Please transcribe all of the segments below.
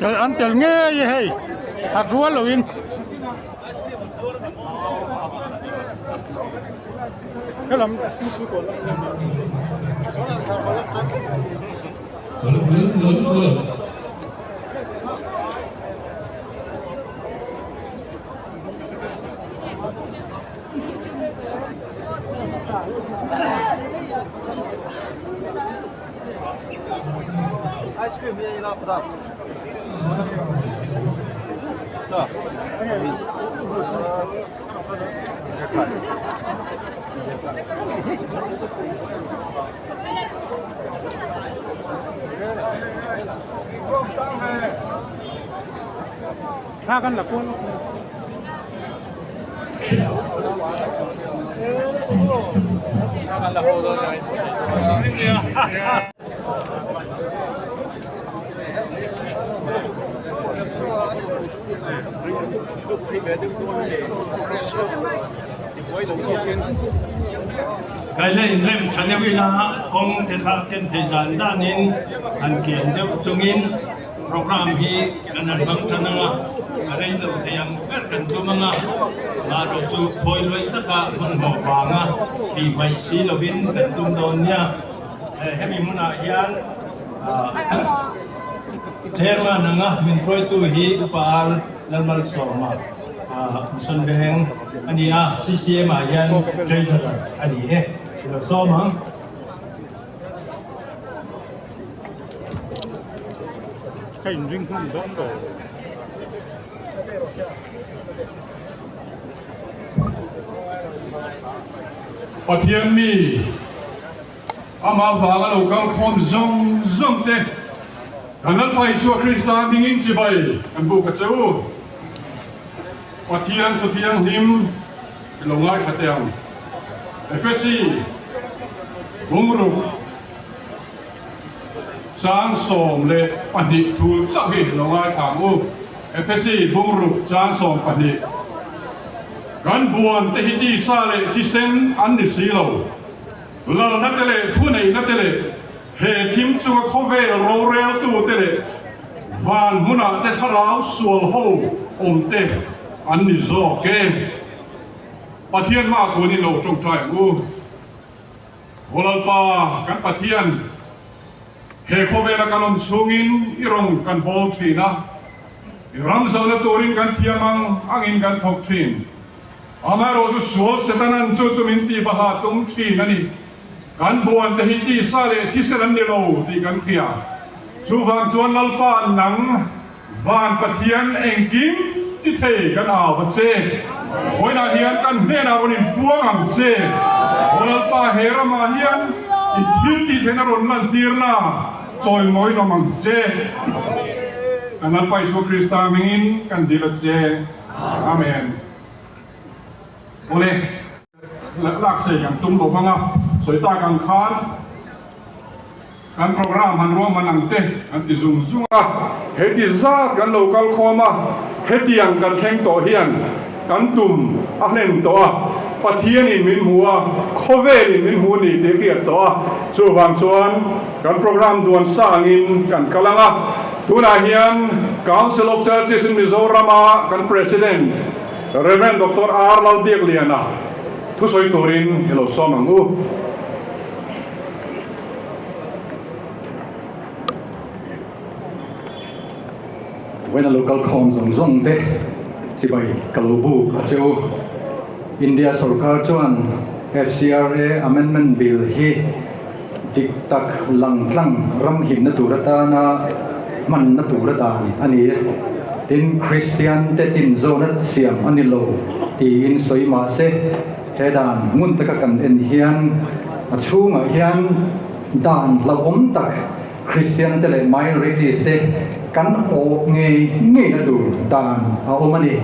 Tel an tel ngei e hei hat rual lo in. Helam Thla kan la kual Kaile inrem tha deuh ila kawng te kha ken thei dan danin han kian deuh chungin Program hi kan han hmang tan anga, a rei lo thei ang ber kan tum anga, amaherawh chu phawi luai taka hmanhmawh vanga tih hmaih si lovin kan tum dawn nia. Hemi hmunah hian. Chairman anga min hruaitu hi Upa Ar Lalmalsawma Mission Veng a ni a, CCM ah hian Treasurer a ni e. I lo sawm ang. Ka inring hman dawn lo. Pathian mi amah vanga lo kal khawm zawng zawng te kan Lalpa Isua Krista hmingin chibai kan buk a che u. Pathian chu thianghlim i lo ngaithla teh ang. Efesi bungruk chang 12 thu chauh hi lo ngaithla ang u. Efesi bungruk chang 12. Kan buan te hi tisa leh thisen an ni si lo. Lalna te leh thuneihna te leh he thim chunga khawvel roreltu te leh van hmunah te thlarau sual ho awm te an ni zawk e. Pathian hmaah kun in lo tawngtai ang u. Aw Lalpa kan Pathian, he khawvela kan awm chhungin i rawn kan bawl thin a, i ram zohna turin kan thiam ang angin kan thawk thin. Amaherawhchu sual Setanan chu chu min tih baha tum thin a ni. Kan buan te hi tisa leh thisen an ni lo tih kan hria. Chuvang chuan Lalpa nang Van Pathian engkim ti thei kan au a che. Vawiinah hian kan hnenah rawn inpuang ang che. Aw Lalpa he ramah hian i thil tih theihna rawn lantirna chawimawi nawm ang che. Kan Lalpa Isua Krista hmingin kan dil a che. Amen. Awle. Lak sei kan tum lo vang a, sawi tak ang khan kan program han ruahman ang te an ti zung zung a. Heti zat kan lo kal khawm a, hetiang kan thleng tawh hian kan tum a hlen tawh a, Pathianin min hmu a, khawvelin min hmu ni tih hriat tawh a, chuvang chuan kan program duan sa angin kan kal ang a. Tunah hian Council of Churches in Mizoram-a kan President, Rev. Doctor R. Lalbiakliana thusawi turin i lo sawm ang u. Vawiina lo kal khawm zawng zawng te chibai ka lo buk a che u. India sorkar chuan FCRA Amendment Bill hi dik tak lang tlang ram himna tur atana hmanna tur a dan a ni. Tin, Kristian te tin zawna siam a ni lo tiin sawi mah se, he dan ngun taka kan en hian a chhungah hian dan hlauhawm tak Kristian te leh minorities te kan awh ngei ngeina tur dan a awm a ni.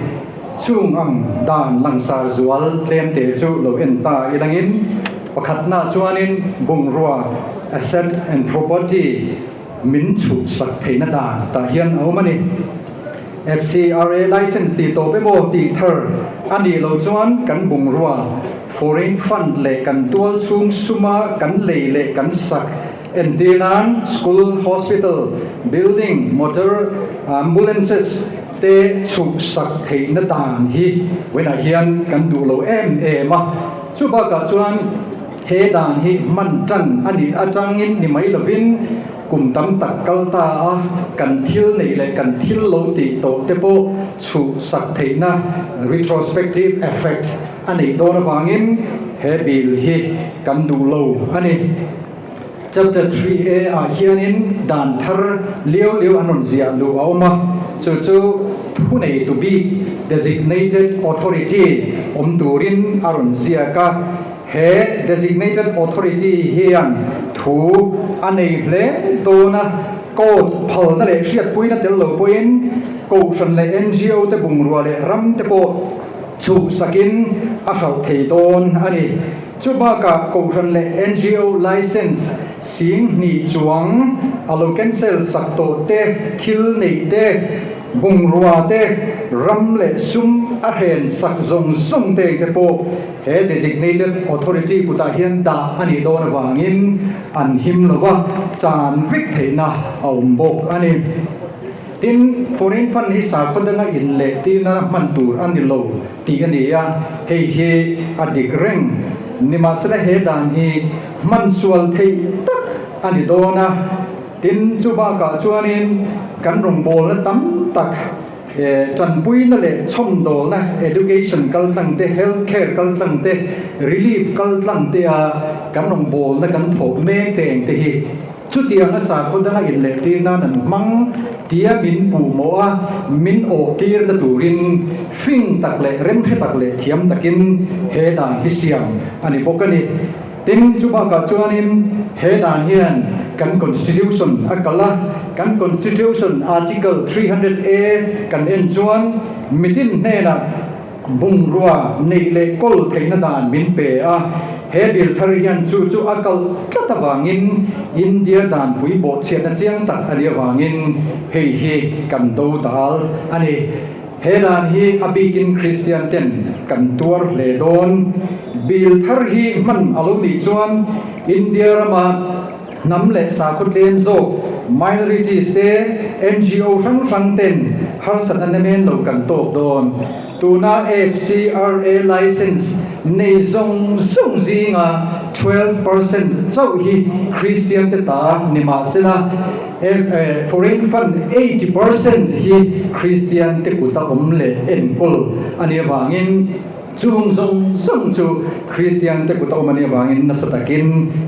Chung ang dan langsar zual tlem te chu lo en ta ilangin pakhatna chuanin bungrua, asset and property, min chhuhsak theihna dan tah hian a awm a ni. FCRA license tih tawp emaw tih thar a nih loh chuan kan bungrua, foreign fund leh kan tual chhung suma kan lei leh kan sak entir nan school, hospital, building, motor, ambulances te chhuhsak theihna dan hi vawiinah hian kan duh lo em em a. Chu bakah chuan he dan hi hman tan a nih atangin ni mai lovin kum tam tak kal ta a, kan thil neih leh kan thil lo tih tawh te pawh chhuhsak theihna, retrospective effect, a neih dawn avangin he bill hi kan duh lo a ni. Chapter 3A ah hianin dan thar liau liau an rawn ziah luh a awm a, chu chu thuneitu bik, designated authority, awm turin a rawn ziak a. He designated authority hian thu a nei hle dawn a, court phalna leh hriatpuina tel lo pawhin kohhran leh NGO te bungrua leh ram te pawh chhuhsakin a hralh thei dawn a ni. Chu bakah Kohhran leh NGO license sing hnih chuang a lo cancel sak tawh te, thil neih te, bungrua te, ram leh sum a hren sak zawng zawng te te pawh he designated authority kutah hian dah a nih dawn avangin an him lo va, chan vek theihna a awm bawk a ni. Tin, foreign fund hi sakhaw danga in leh tirna hman tur a ni lo tih a ni a, hei hi a dik reng. Nimahsela he dan hi hman sual theih tak a ni dawn a. Tin, chu bakah chuanin kan rawngbawlna tam tak tanpuina leh chhawmdawlna, education kaltlang te, health care kaltlang te, relief kaltlang te a kan rawngbawlna kan thawh mek te eng te hi chutianga sakhaw danga inlehtir nan an hmang tia min puhmawh a, min awhtirna turin fing tak leh remhre tak leh thiam takin he dan hi siam a ni bawk a ni. Tin, chu bakah chuanin he dan hian kan Constitution a kal a, kan Constitution Article 300A kan en chuan mitin hnenah bungrua neih leh kawl theihna dan min pe a, he bill thar hian chu chu a kalh tlat avangin India danpui bawhchhiatna chiang tak a nih avangin hei hi kan do dal a ni. He dan hi a bikin Kristian ten kan tuar hle dawn. Bill thar hi hman a lo nih chuan India rama hnam leh sakhaw tlem zawk, minorities, te NGO hrang hrang ten harsatna nemen lo kan tawk dawn. Tuna FCRA license nei zawng zawng zinga 12% chauh hi Kristian te ta ni mahsela, Foreign fund 80% hi Kristian te kuta awm leh enkawl a nih avangin chung zawng zawng chu Kristian te kuta awm a nih avangin nasa takin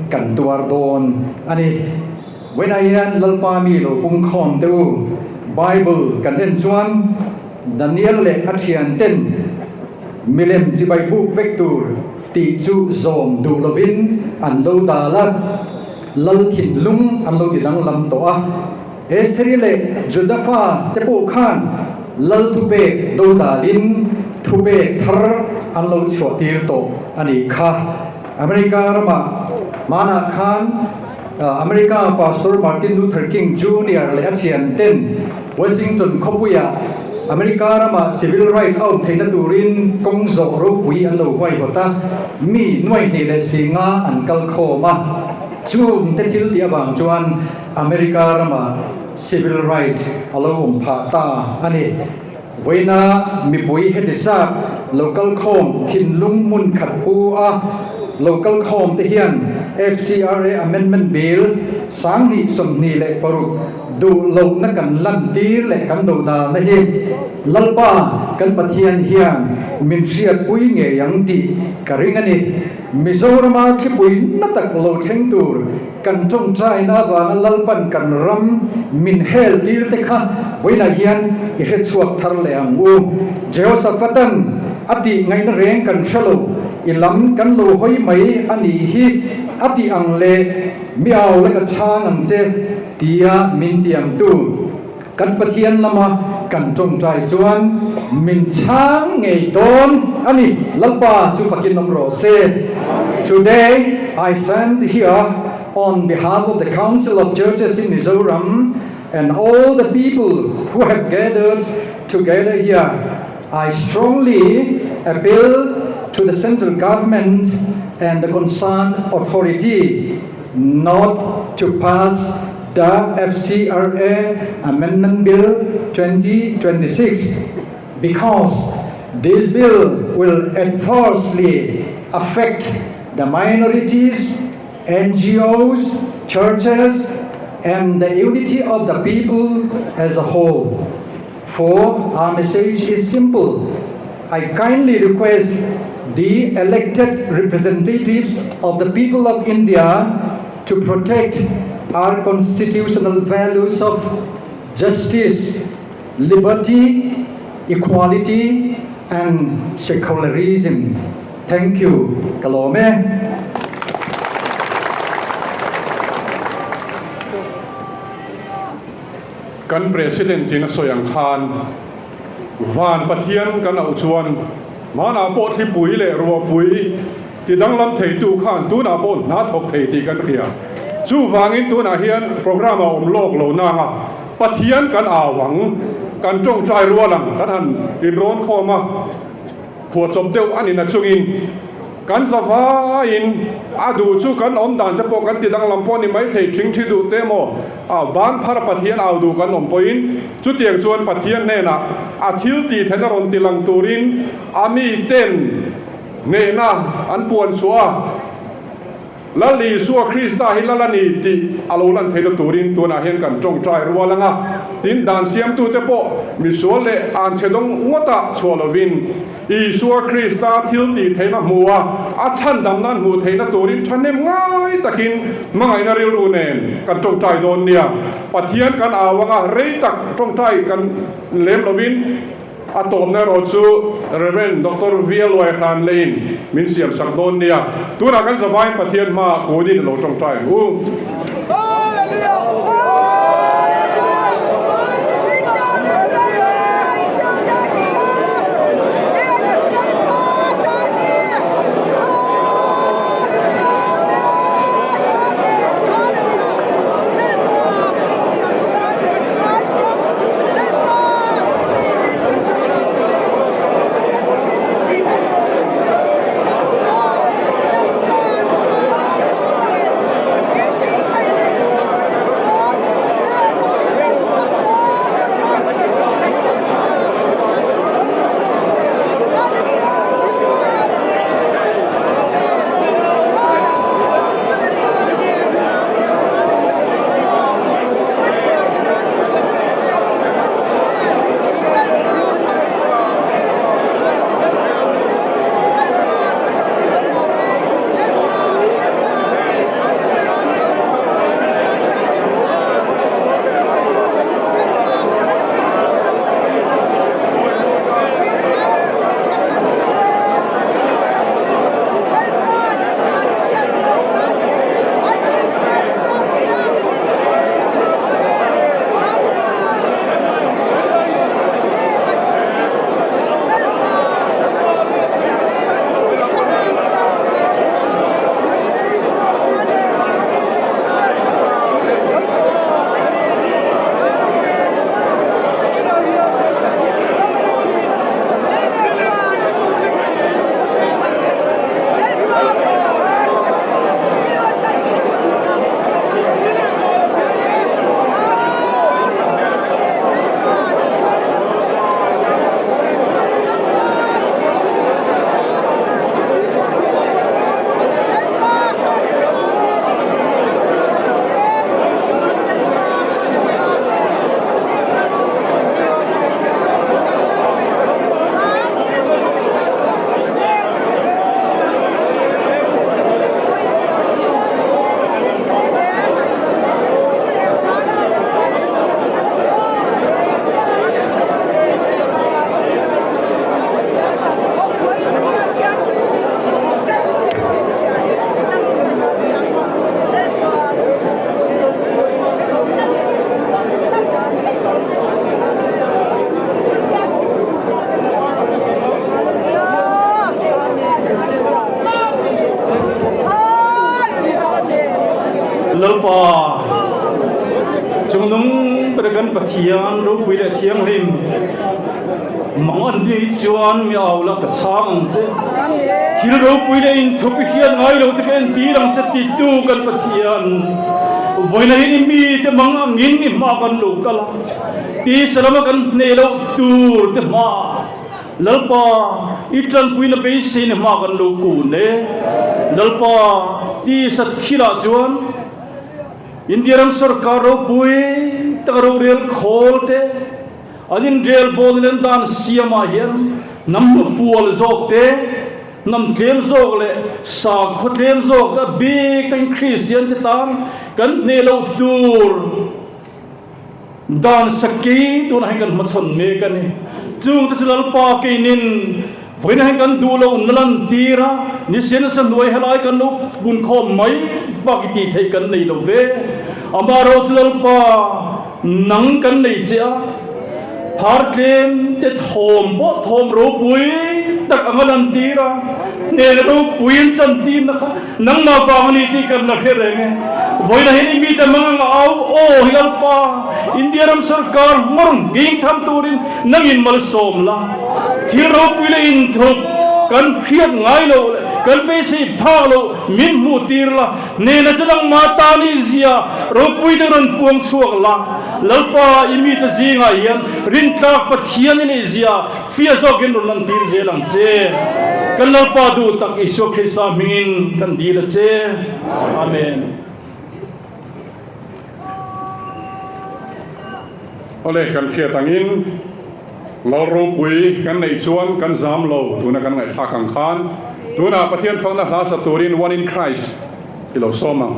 kan tuar dawn a ni. Vawiinah hian Lalpa mi lo pungkhawm teh u. Bible kan en chuan Daniel leh a thian ten milem chibai buk vek tur tih chu zawm duh lovin an do dal a. Lal thinlung an lo ti danglam tawh a, Estheri leh Juda fa te pawh khan Lal thupek do dalin thupek thar an lo chhuah tir tawh a nih kha. America ramah hmanah khan America Pastor Martin Luther King Junior leh a thian ten Washington khawpuiah America ramah civil right a awm theihna turin kawng zawh ropui an lo huaihawt a, mi nuaihnih leh singa an kal khawm a. Chung te thil tih avang chuan America ramah civil right a lo awm phah ta a ni. Vawiina mipui heti zat lo kal khawm thinlung hmun khat pu a lo kal khawm te hian FCRA Amendment Bill 2026 duh lohna kan lantir leh kan dodalna hi Lalpa kan Pathian hian min hriatpui ngei ang tih ka ring a ni. Mizorama thlipui na tak lo thleng tur kan tawngtaina avanga Lalpan kan ram min hel tir te kha vawiinah hian i hrechhuak thar leh ang u. Jehoshaphat-a'n a tih ngaihna reng kan hre lo, i lam kan lo hawi mai a nih hi a tih ang leh mi au la ka chhang ang che tia min tiamtu Kan Pathian lama kan tawngtai chuan min chhang ngei dawn a ni. Lalpa chu fakin awm rawh se. Today I stand here on behalf of the Council of Churches in Mizoram and all the people who have gathered together here. I strongly appeal to the central government and the concerned authority not to pass the FCRA Amendment Bill 2026 because this bill will adversely affect the minorities, NGOs, churches, and the unity of the people as a whole. For our message is simple. I kindly request the elected representatives of the people of India to protect our constitutional values of justice, liberty, equality, and secularism. Thank you. Kalome. Kan President in a sawi ang khan Van Pathian kan auh chuan hmanah pawh thlipui leh ruahpui ti danglam theitu khan tunah pawh hna thawk thei tih kan hria. Chuvangin tunah hian programme a awm lawk lo nanga Pathian kan au ang, kan tawngtai rual ang kan han inrawn khawm a. Phuahchawp deuh a ni na chungin kan zavaiin a duh chu kan awm dan te pawh kan ti danglam pawh a ni maithei, thingthi duh te emaw a ban phar Pathian au duh kan awm pawhin chutiang chuan Pathian hnenah a thil tih theihna rawn ti lang turin a miten hnehna an puan chhuah a. Lal Isua Krista hi Lal a ni tih a lo lan theihna turin tunah hian kan tawngtai rual ang a. Tin, dan siamtute pawh misual leh anchhe dawng ngawtah chhuah lovin Isua Krista thil tih theihna hmu a, a chhandam nan hmuh theihna turin thahnem ngai takin hmangaihna rilru nen kan tawngtai dawn nia. Pathian kan au ang a, rei tak tawngtai kan lem lovin, A tawpna erawh chu Rev. Doctor V. Luai hran leiin min siam sak dawn nia. Tunah kan zavaiin Pathian hmaah kunin a lo tawngtai ang u. Lalpa, Chungnung ber kan Pathian ropui leh thianghlim, mang an ni chuan mi au la ka chhang ang che. Thil ropui leh inthup i hriat ngai lo te ka entir ang che titu kan Pathian. Vawiin hi i mite mang angin i hma kan lo kal a, tisa lama kan hneh loh tur te hmaah Lalpa, i tanpuina beiseina hma kan lo kun e. Lalpa, tisa thilah chuan India ram sorkar ropui taka rorel khawl te, an inrel bawlin an dan siamah hian hnam hnufual zawk te, hnam tlem zawk leh sakhaw tlem zawk te a bik takin Kristian te tan kan hneh loh tur Dan sakei tunah hian kan hmachhawn mek a ni. Chung te chu Lalpa keinin vawiinah hian kan duh loh na lan tir a, ni sen nasa hnuai helai kan lo bun khawm mai bak i tih theih kan nei lo ve. Amaherawhchu chu Lalpa nang kan nei che a, phar tlem te thawm pawh thawm ropui tak anga lan tir a, hnehna ropui an chan tirna kha Nangmah vang a ni tih kan la hre reng e. Vawiinah hian i mite mang anga au aw hi Lalpa, India ram sorkar hmawr nghing tham turin nangin malsawm la. Thil ropui leh inthup kan hriat ngai loh leh kan beisei phak loh min hmuh tir la, hnena chu nangmah tan i zia ropui te rawn puang chhuak la. Lalpa, i mite zingah hian rintlak Pathian i neih zia fiah zawkin rawn lantir zel ang che. Kan Lalpa duh tak Isua Krista hmingin kan dil a che. Amen. Awle, kan hriat angin Lal ropui kan neih chuan kan zam lo tuna kan ngaihthlak ang khan tunah Pathian fakna hla sa turin One in Christ i lo sawm ang.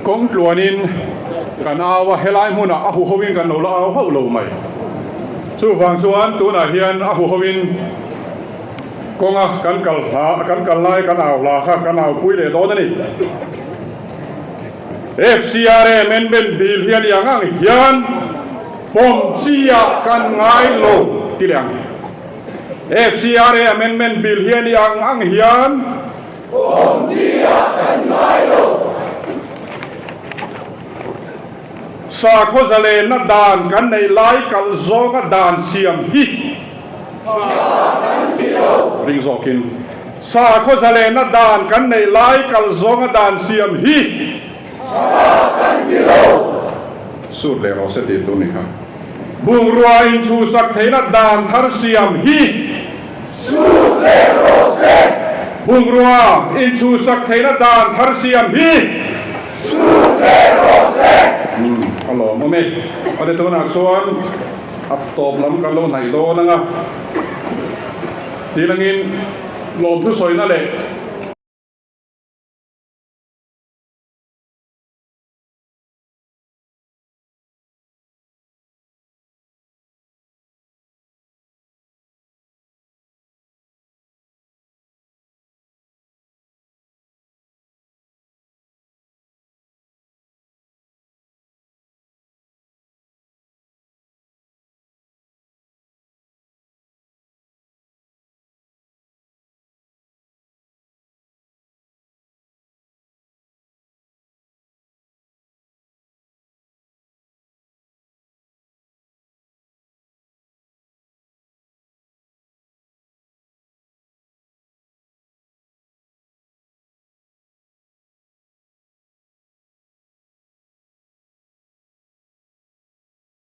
Kawng tluanin kan au a, helai hmunah a huhoin kan lo la au hauh lo mai. Chuvang chuan tunah hian a huhoin kawnga kan kal hla, kan kal lai kan au hla kha kan au pui leh dawn a ni. FCRA Amendment Bill hian i ang ang hian pawm chi ah kan ngai lo ti leh ang. FCRA Amendment Bill hian i ang ang hian pawm chi ah kan ngai lo. Sakhaw zalenna dan kan neih lai kalh zawnga dan siam hi ring zawkin sakhaw zalenna dan kan neih lai kalh zawnga dan siam hi sut leh rawh se tih tur ni kha. Bungrua inchhuhsak theihna dan thar siam hi sut leh rawh se. Bungrua inchhuhsak theihna dan thar siam hi sut leh rawh se. A lawmawm e. Awle tunah chuan a tawp lam kan lo hnaih dawn ang a. Tilangin lawmthu sawina leh.